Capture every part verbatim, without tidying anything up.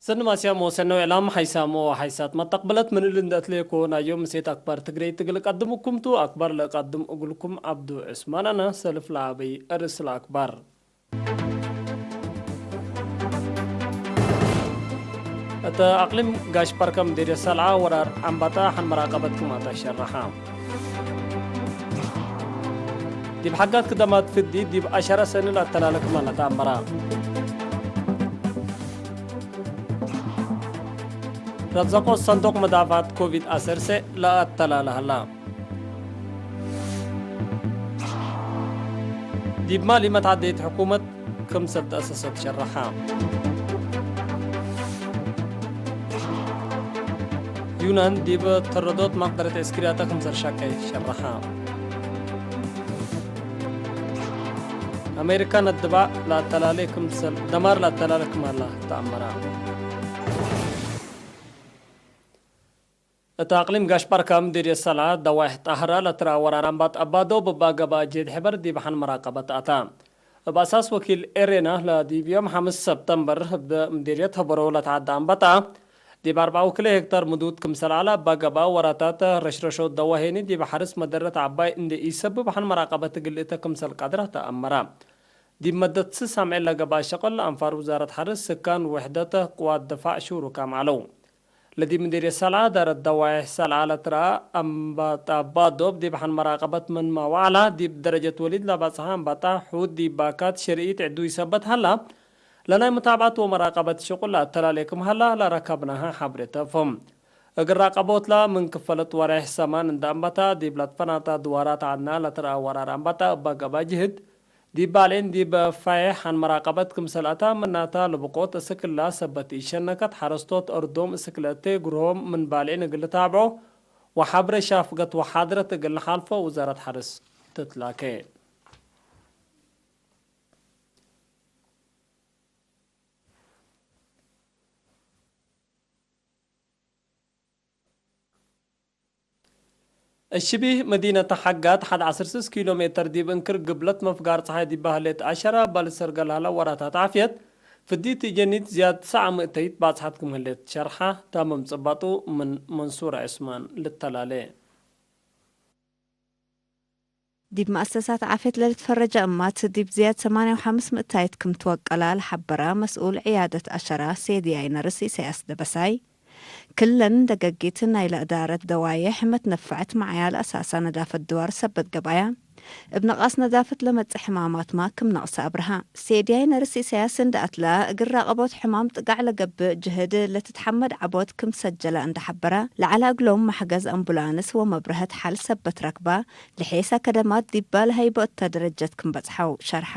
ሰኒ ማስያም ወሰኒ ወዕላም ሓይሳም ወሓይሳት መተቅብለት ምን እሊ እንደ እትሌኮ ናይ ዮም ምሴት አክባር ትግሬ ትግል ቀድም እኩም ቱ። አክባር ለቀድም እግልኩም ዐብዱ ዕስማን አነ። ሰልፍ ለአበይ እርስ ለአክባር። እተ አቅሊም ጋሽ በርከ ምዴርየት ሰልዓ ወራር አንባጣ ሐን መራቀበት ክማታ ሸረሐ። ዲብ ሐጋት ክደማት ፍዲ ዲብ አሸረ ሰኒ ለአተላለ ክማላ ተአመራ። ረዘቆ ሰንዱቅ መዳፋት ኮቪድ አሰርሰ ለአተላለ ሀላ። ዲብ ማሊ መትዓደየት ሕኩመት ክምሰል ተአሰሰት ሸረሐ። ዩናን ዲብ ተረዶት መቅደረት ዕስክርያተ ክምሰል ሸቀየ ሸረሐ። አሜሪካ ነድባእ ለአተላሌ ክምሰል፣ ደማር ለአተላሌ ክማላ ተአመራ። እት አቅሊም ጋሽ በርከ ምድርየት ሰልዓ ደዋይሕ ጣህራ ለትረአ ወራር አንባጣ አባዶ እብ ገብአ ጅህድ ሕበር ዲብ ሐን መራቀበት አተ። እብ አሳስ ወኪል ኤሬና ለዲብ ዮም ሐምስ ሰብተምበር እብ ምድርየት ሀበሮ ለተዐደ አንባጣ ዲብ አርበዕ ወክልኤ ሄክታር ምዱድ ክምሰል ዐለ እበ ገብአ ወራታት ረሽረሾት ደዋሄኒ ዲብ ሐርስ መደረት ዐባይ እንዴ ኢሰብብ ሐን መራቀበት እግል እተ ክምሰል ቀድረ ተአመረ። ዲብ መደት ስስ አምዕል ለገብአ ሸቅል አንፋር ውዛረት ሐርስ፣ ስካን ውሕደት ቅዋት ድፋዕ ሹሩካም ዐለው። ለዲብ ምዲርየት ሰልዓ ዳረት ደዋይሕ ሰልዓ ለትረአ አንባጣ ባዶብ ዲብ ሐን መራቀበት ምንመ ወዐላ፣ ዲብ ደረጀት ወሊድ ለበጽሐ አንባጣ ሑድ ዲብ ባካት ሽርኢት ዕዱይ ሰበት ሀላ፣ ለናይ ሙታብዐት ወመራቀበት ሽቁል ለአተላሌ ክም ሀላ ለረከብናሀ ሐብሬ ተፍህም። እግል ራቀቦትላ ምን ክፈለት ወሬሕ ሰማን እንደ አንባታ ዲብ ለትፈናታ ድዋራት ዐድና ለትረአ ወራር አንባታ እበ ገብአ ጅህድ፣ ዲብ ባሌን ዲብ ፋዬሕ ሐን መራቀበት ክምሰል አታ ምናታ ልብቆት እስክላ ሰበት ኢሸነከት ሐረስቶት እርዶም እስክለ እቴ ግርሆም ምን ባሌን እግል ልታብዖ ወሐብረ ሻፍገት ወሓድረት እግል ለሓልፎ ውዛረት ሐርስ ትትላኬ። እሽቢህ መዲነት ሐጋት ሐድ ዐስር ስስ ኪሎ ሜተር ዲብ እንክር ግብለት መፍጋር ጸሓይ ዲብ በህሌት አሸረ እበ ልሰርገል ሀለ ወራታት ዓፍየት፣ ፍዲት እጀኒት ዝያድ ሰዓ ምእተይት ባጽሓት ክም ህሌት ሸርሐ። ታምም ጽባጡ ምን መንሱር ዑስማን ልተላሌ። ዲብ መአሰሳት ዓፍየት ለልትፈረጀ እማት ዲብ ዝያድ ሰማንያ ወሐምስ ምእታይት ክም ትወቀላ ለሐበረ መስኡል ዕያደት አሸረ ሴድያይ ነርስ ኢሰያስ ደበሳይ፣ ክለን ደገጊት ናይለ እዳረት ደዋዬሕ መትነፈዐት መዕያ ለአሳሳ ነዳፈት ድዋር ሰበት ገብአያ፣ እብ ነቃስ ነዳፈት ለመጽእ ሕማማትማ ክም ነቅሰ አብርሃ። ሴድያይ ነርስ ኢሰያስ እንደ አትላ፣ እግል ራቀቦት ሕማም ጥጋዕ ለገብእ ጅህድ ለትትሐመድ ዐቦት ክም ሰጀለ እንደ ሐበረ፣ ለዐለ እግሎም መሕገዝ አምቡላንስ ወመብረሀት ሐል ሰበት ረክባ፣ ለሔሰ ከደማት ዲባ ለሀይቦ እተ ደረጀት ክም በጽሐው ሸርሐ።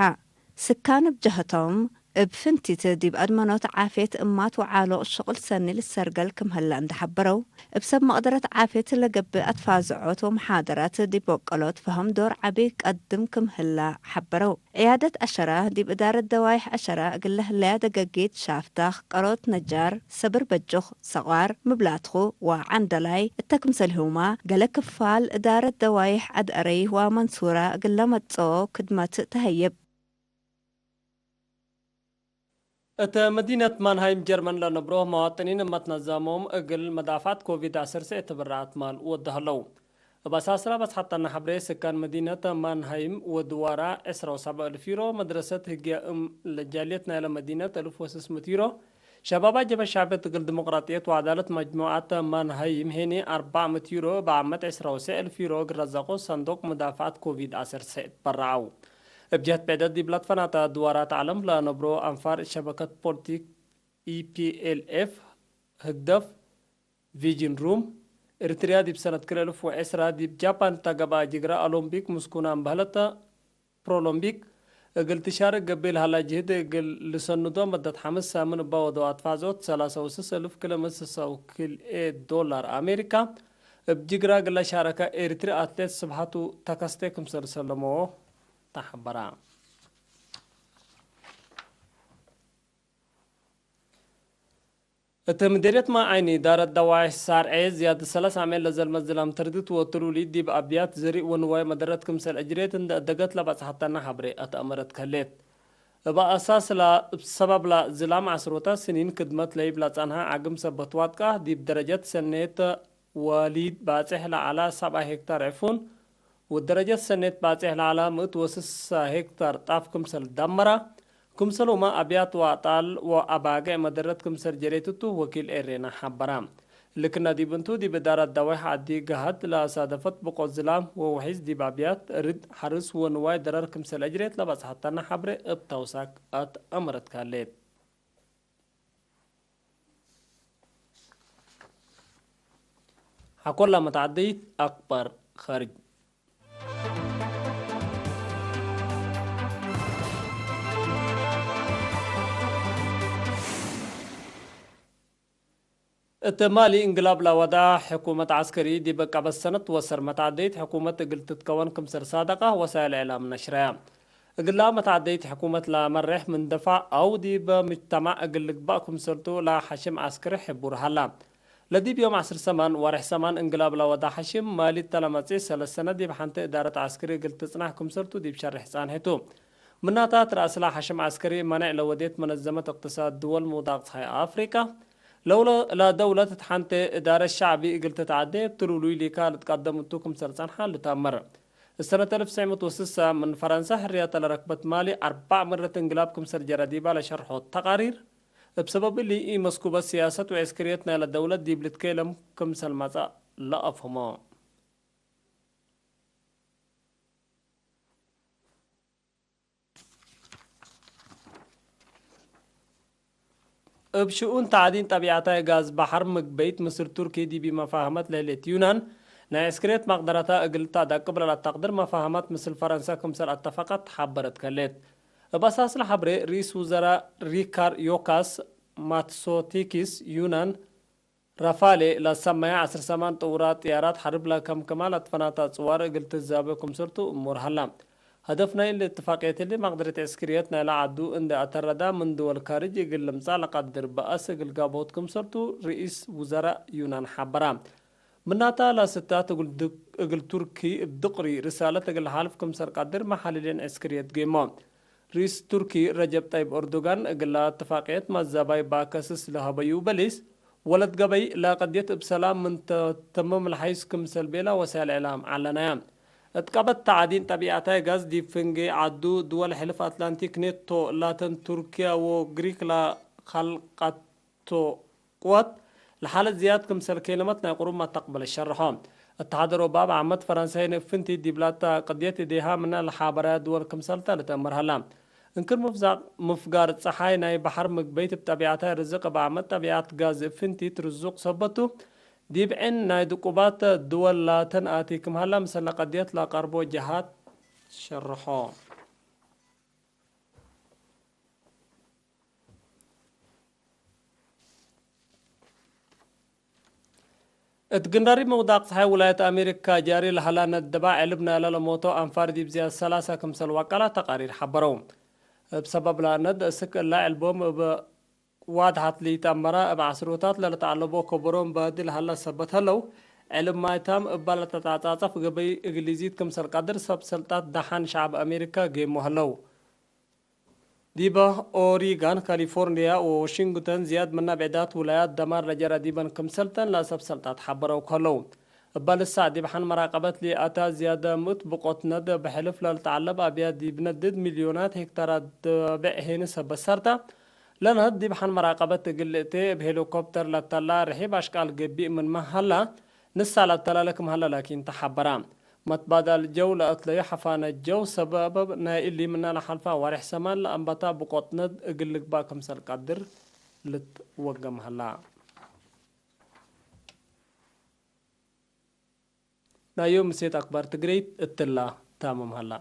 ስካን እብ ጀህቶም፣ እብ ፍንቲት ዲብ አድመኖት ዓፍየት እማት ወዓሎቅ ሽቅል ሰኒ ልሰርገል ክም ሀለ እንደ ሐበረው፣ እብ ሰብ መቅደረት ዓፍየት ለገብእ አትፋዝዖት ወመሓደራት ዲብ ወቀሎት ፈሀም ዶር ዐቢ ቀድም ክም ህላ ሐበረው። ዕያደት አሸረ፣ ዲብ እዳረት ደዋይሕ አሸረ እግል ለህለያ ደገጊት፣ ሻፍታክ፣ ቀሮት ነጃር፣ ሰብር በጁክ፣ ሰቋር፣ ምብላትኩ ወዐንደላይ እተ ክምሰልሁማ፣ ገሌ ክፋል እዳረት ደዋይሕ ዐድ አረይ ወመንሱራ እግል ለመጽኦ ክድመት ተሀይብ። እት መዲነት ማንሃይም ጀርመን ለነብሮ መዋጥኒን እመት ነዛሞም እግል መዳፋት ኮቪድ ዐሰርተ እት ብራአት ማል ወደ ሀለው። እብ አሳስራ በጽሐተነ ሐብሬ፣ ስካን መዲነት ማንሃይም ወድዋራ ዕስራ ወሰብዕ እልፍ ዩሮ፣ መድረሰት ህግየ እም ለጃልየት ናይለ መዲነት እልፍ ወስስ ምእት ዩሮ፣ ሸባብ አጀበ ሻዕብየት እግል ዲሞቅራጥየት ወዐዳለት መጅሙዐት ማንሃይም ሄኒ አርበዕ ምእት ዩሮ፣ እብ ዓመት ዕስራ ወሰዕ እልፍ ዩሮ እግል ረዘቆ ሰንዱቅ መዳፋት ኮቪድ ዐሰርተ እትበረዐው። እብ ጀህት ብዕደት ዲብ ለትፈናተ ድዋራት ዐለም ለነብሮ አንፋር ሸበከት ፖለቲክ ኢ ፒ ኤል ኤፍ፣ ህግደፍ፣ ቪጅን ሩም፣ ኤሪትርያ ዲብ ሰነት ክልኤ እልፍ ወዕስራ ዲብ ጃፓን እተ ገብአ ጅግረ ኦሎምፒክ ምስኩናም በህለተ ፕሮሎምፒክ እግል ትሻርክ ገብእ ለሀላ ጅህድ እግል ልሰንዶ መደት ሐምስ ሳምን እበ ወደው አትፋዞት ሰላሳ ወስስ እልፍ ክለ ምስሰው ክልኤ ዶላር አሜሪካ እብ ጅግረ እግል ለሻረከ ኤሪትሪ አትሌት ስብሐቱ ተከስቴ ክምሰል ሰለመዎ ተሐበራ። እት ምዴርየት ማይ ዓይኒ፣ ዳረት ደዋይሕ ሳርዔ፣ ዝያድ ሰለስ አምዕል ለዘልመ ዝላም ተርድት ወትሉሊ ዲብ አብያት ዘሪእ ወንዋይ መደረት ክምሰል እጅሬት እንደ እደገት ለበጽሐተነ ሐብሬ አትአመረት ከሌት። እብ አሳስ እብ ሰበብ ለዝላም ዐስሮታት ስኒን ክድመት ለይብ ለጸንሐ ዓግም ሰበት ዋድቃ፣ ዲብ ደረጀት ሰኔት ወሊድ ባጽሕ ለዐለ ሰብዓ ሄክታር ዕፉን፣ ወደረጀት ሰኔት ባጽሕ ለዐለ ምእት ወስሳ ሄክታር ጣፍ ክምሰል ደመረ፣ ክምሰልሁመ አብያት ወአጣል ወአባግዕ መደረት ክምሰል ጀሬት እቱ ወኪል ኤሬና ሐበረ። እሊ ክና ዲብ እንቱ፣ ዲብ እዳረት ደዋይሕ ዐዲ ገሀድ ለአሳደፈት ብቆት ዝላም ወውሒዝ ዲብ አብያት፣ እርድ፣ ሐርስ ወንዋይ ደረር ክምሰል አጅሬት ለበጽሐተነ ሐብሬ እብ ተውሳክ አትአመረት ካሌት። ሐቆላ መትዐደይት አክበር ኸርጅ። እት ማሊ እንግላብ ለወዳ ሕኩመት ዐስከሪ ዲብ ቀበት ሰነት ወሰር መትዐደይት ሕኩመት እግል ትትከወን ክምሰል ሳደቀ ወሳይል እዕላም ነሽረያ። እግላ መትዐደይት ሕኩመት ለመሬሕ ምን ደፋዕ አው ዲብ ምጅተማዕ እግል ልግባእ ክምሰልቱ ለሐሽም ዐስከሪ ሕቡር ሀላ። ለዲብ ዮም ዐስር ሰማን ወሬሕ ሰማን እንግላብ ለወዳ ሐሽም ማሊ እተ ለመጽእ ሰለስ ሰነ ዲብ ሐንቴ እዳረት ዐስከሪ እግል ትጽናሕ ክምሰልቱ ዲብ ሸሬሕ ጻንሒቱ። ምናታ ትረአስላ ሐሽም ዐስከሪ መኔዕ ለወዴት መነዘመት እቅትሳድ ድወል ምውዳቅ ጸሓይ አፍሪቀ፣ ለውለ ለደውለት እት ሐንቴ እዳረት ሸዕቢ እግል ትትዐዴ እብ ትሉሉይ ሊካ ልትቀደም እቱ ክምሰል ጸንሐ ልትአመር። እሰነት አልፍ ትስዕ ምእት ወስሳ ምን ፈረንሳ ሕርያተ ለረክበት ማሊ አርበዕ መረት እንግላብ ክምሰል ጀረ ዲባ ለሸርሖ ተቃሪር፣ እብ ሰበብ እሊ ኢመስኩበት ስያሰት ወዕስክርየት ናይለ ደውለት ዲብ ልትኬለም ክምሰል መጽአ ለአፍህሞ። እብ ሽኡን ተዕዲን ጠቢዐታይ ጋዝ በሐር ምግበይት ምስል ቱርኪ ዲብ መፋህመት ለህሌት ዩናን፣ ናይ ዕስክርየት መቅደረተ እግል ተአዳቅብ ለለአተቅድር መፋህመት ምስል ፈረንሰ ክምሰል አተፈቀት ሐበረት ከሌት። እብ አሳስ ለሐብሬ፣ ርኢስ ውዘራእ ሪካር ዮካስ ማትሶቲኪስ ዩናን፣ ራፋሌ ለሰመየ ዐስር ሰማን ጥውራት ጥያራት ሐርብ ለከምክማ ለትፈናተ አጽዋር እግል ትዛበ ክምሰልቱ እሙር ሀላ። ሀደፍ ናይ እሊ እትፋቅየት እሊ፣ መቅደረት ዕስክርየት ናይለ ዐዱ እንዴ አተረዳ ምን ድወል ካርጅ እግል ልምጸእ ለቀድር በአስ እግል ጋብኦት ክምሰልቱ ርኢስ ውዘራእ ዩናን ሐበራ። ምናተ ለስታት እግል ድ-፣ እግል ቱርኪ እብ ድቅሪ ርሳለት እግል ለሓልፍ ክምሰል ቀድር መሐልሊን ዕስክርየት ገይሞ። ርኢስ ቱርኪ ረጀብ ጠይብ ኦርዶጋን እግላ እትፋቅየት መዛባይ ባከስስ ለሀበዩ በሊስ፣ ወለት ገበይ ለቀድየት እብ ሰላም ምን ተትምም ለሐይስ ክምሰል ቤላ ወሳይል እዕላም ዐለናያ። እት ቀበት ተዕዲን ጠቢዐታይ ጋዝ ዲብ ፍንጌ ዐዱ፣ ድወል ሕልፍ አትላንቲክ ኔቶ ላተን ቱርክያ ወግሪክ ለከልቀት ቱ ቅወት ለሓለት ዝያድ ክምሰል ኬለመት ናይ ቅሩብ መተቅበል ሸርሖ። እት ሐደሮ ባብ ዓመት ፈረንሳይ ንእፍንቲ ዲብላታ ቅድየት እዴሃ ምነ ለሓበራያ ድወል ክምሰልተ ልትአመር ሀላ። እንክር ምፍዛቅ-፣ ምፍጋር ጸሓይ ናይ በሐር ምግበይት እብ ጠቢዐታይ ርዝቅ እብ ዓመት ጠቢዐት ጋዝ እፍንቲ ትርዙቅ ሰበቱ ዲብ ዒን ናይ ድቁባት ድወል ላተን አቲ ክም ሀላ ምሰለ ቅድየት ለቀርቦ ጀሃት ሸርሖ። እት ግንዳሪ ምውዳቅ ጸሓይ ውላየት አሜሪካ ጃሪ ለሀላ ነደባ ዕልብ ናይለ ለሞቶ አንፋር ዲብ ዝያድ ሰላሳ ክምሰል ወቀላ ተቃሪር ሐበረው። እብ ሰበብ ለአነድ እስክ እላ ዕልቦም እብ ዋድሐት ለኢተአመረ እብ ዐስሮታት ለልትዐለቦ ከበሮም ባዲ ለሀለ ሰበት ሀለው፣ ዕልብ ማይታም እበ ለተተዓጻጸፍ ገበይ እግል ኢዚድ ክምሰል ቀድር ሰብ ሰልጣት ደሓን ሸዐብ አሜሪካ ጌሞ ሀለው። ዲበ ኦሪጋን፣ ካሊፎርንያ ወዎሽንግተን ዝያድ ምነ ብዕዳት ውላያት ደማር ለጀረ ዲበን ክምሰልተን ለሰብ ሰልጣት ሐበረው ከህለው። እበ ልሳዕ ዲብ ሐን መራቀበት ለአታ ዝያድ ምእት ብቆት ነድ እብ ሕልፍ ለልትዐለብ አብያት ዲብ ነድድ ሚልዮናት ሄክታራት ደበዕ ሄንሰ በሰርተ ለነህድ ዲብ ሐን መራቀበት እግል ልእቴ እብ ሄሊኮፕተር ለተላ ርሒብ አሽቃል ገቢእ ምንመ ሀላ፣ ንሳ ለተላለ ክም ሀለ ላኪን ተሐበራ። መትባዳል ጀው ለአትለዩ ሐፋነ ጀው ሰበብ ናይ እሊ ምነ ለሐልፈ አዋሬሕ ሰማን ለአንበታ ብቆጥነት እግል ልግባእ ክምሰል ቀድር ልትወገም ሀላ። ናይ ዮም ምሴት አክባር ትግሬይት እትላ ታምም ሀላ።